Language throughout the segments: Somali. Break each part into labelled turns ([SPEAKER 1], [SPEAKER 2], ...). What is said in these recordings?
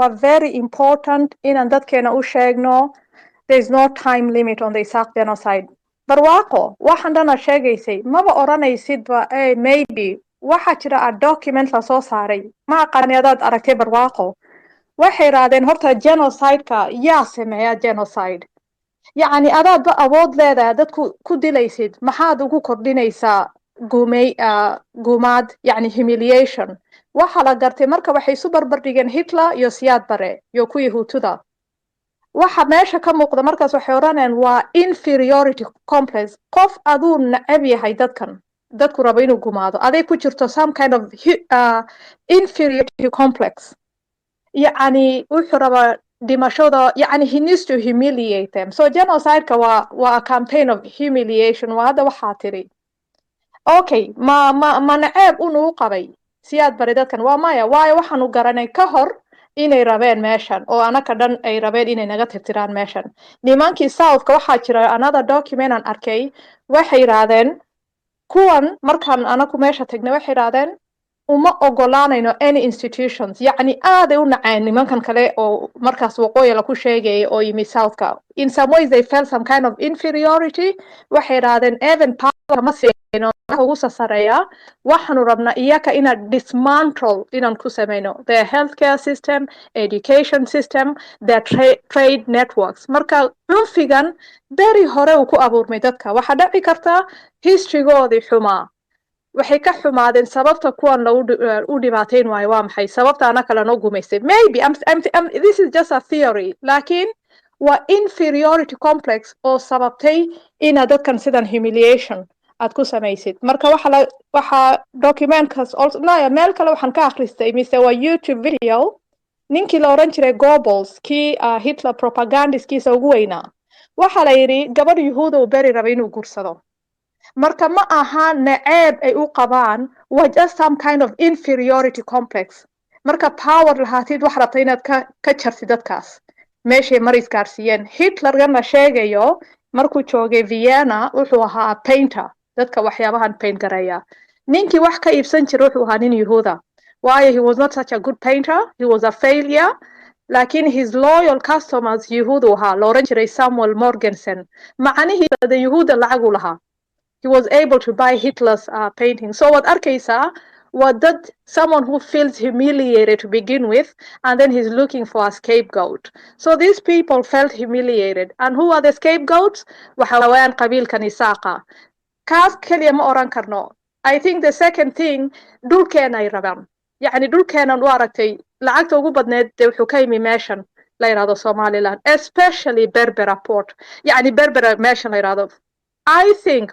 [SPEAKER 1] Waa very important inaan dadkeena u sheegno there is no time limit on the Isaaq genocide. Barwaaqo, waxaan dhana sheegaysay maba odhanaysidba maybe waxaa jira a document lasoo saaray. Ma aqaani adaad aragtay, Barwaaqo. Waxay yidhaahdeen horta genocide-ka yaa sameeya genocide? Yacni adaadba awood leedahay dadku ku dilaysid, maxaad ugu kordhinaysaa gumey, gumaad, yacni humiliation? Waxaa la gartay marka waxay isu barbardhigeen Hitler iyo Siyaad Bare iyo kuwii Hutuda. Waxa meesha ka muuqda markaas waxay odhanayaan waa inferiority complex. Qof aduu neceb yahay dadkan, dadku rabo inuu gumaado, aday ku jirto some kind of inferiority complex. Yacni wuxuu rabaa dhimashada, yacni he needs to humiliate them. So genocide-ka waa a campaign of humiliation. Waa hadda waxaa tiri, okay, ma naceeb unuu qabay Siyaad Bari dadkan? Waa maya. Waayo, waxaanu garanay ka hor inay rabeen meeshan oo anaka dhan ay rabeen inay naga tirtiraan meeshan nimankii southka. Waxaa jira another document aan arkay. Waxay yidhaahdeen kuwan markaan anaku meesha tagnay, waxay yidhaahdeen uma ogolaanayno any institutions. Yacni aaday u naceen nimankan kale oo markaas waqooyi laku sheegayay oo yimi southka. In some ways they felt some kind of inferiority. Waxay yidhaahdeen even power ma siino ugu sasareeya, waxaanu rabnaa iyaka inaan dismantle inaan ku sameyno their healthcare system, education system, their trade networks. Marka cunfigan beri hore uu ku abuurmay dadka. Waxaa dhici karta historygoodii xumaa, waxay ka xumaadeen sababta kuwan lagu u dhibaateyn waayo. Waa maxay sababta ana kale noo gumaystay? Maybe this is just a theory, laakiin waa inferiority complex oo sababtay inaad dadkan sidan humiliation aad ku samaysid. Marka waxa la waxaa documentkaas naya meel kale waxaan ka akhristay, mise waa YouTube video, ninkii la oran jiray Goebbels, kii Hitler propagandistkiisa ugu weynaa. Waxaa la yidhi gabadh Yuhuuda uu beri rabay inuu guursado. Marka ma aha naceeb ay u qabaan, waa just some kind of inferiority complex. Marka power lahaatid, wax rabta inaad ka jartid dadkaas meeshay mar isgaarsiiyeen. Hitlergan la sheegayo markuu joogay Vienna wuxuu ahaa painter, dadka waxyaabahan paint gareeya. Ninkii wax ka iibsan jira wuxuu ahaa nin Yuhuuda, waayo he was not such a good painter, he was a failure, laakiin his loyal customers Yuhuud uu ahaa, la oran jiray Samuel Morgenstern. Macnihiisa Yuhuudda lacag u lahaa, he was able to buy Hitler's painting. So waad arkaysaa, waa dad someone who feels humiliated to begin with, and then he's looking for a scapegoat. So these people felt humiliated, and who are the scapegoats? Waxa weeyaan qabiilkan Isaaqa. Kaas keliya ma oran karno. I think the second thing, dhulkeena ay rabaan. Yacni dhulkeenan u aragtay lacagta ugu badneed dee wuxuu ka yimi meeshan la yidhahdo Somaliland, especially Berbera port, yacni Berbera meeshan la yidhahdo. I think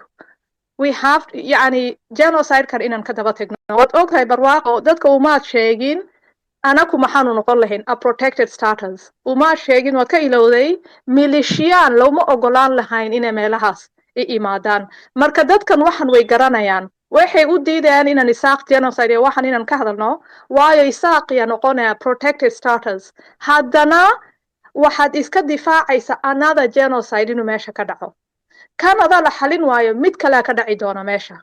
[SPEAKER 1] we have, yacni, genocide-kan inaan ka daba tagno. Waad ogtahay, Barwaaqo, dadka umaad sheegin anaku maxaanu noqon lahayn a protected status. Umaad sheegin, waad ka ilowday, milishiyaan looma ogolaan lahayn inay meelahaas i imaadaan. Marka dadkan waxan way garanayaan. Waxay u diidayaan inaan Isaaq genocide iyo waxan inaan ka hadalno, waayo Isaaqiya noqonaya protected status. Haddana waxaad iska difaacaysa another genocide inuu meesha ka dhaco. Canada la xalin waayo, mid kalea ka dhaci doona meesha.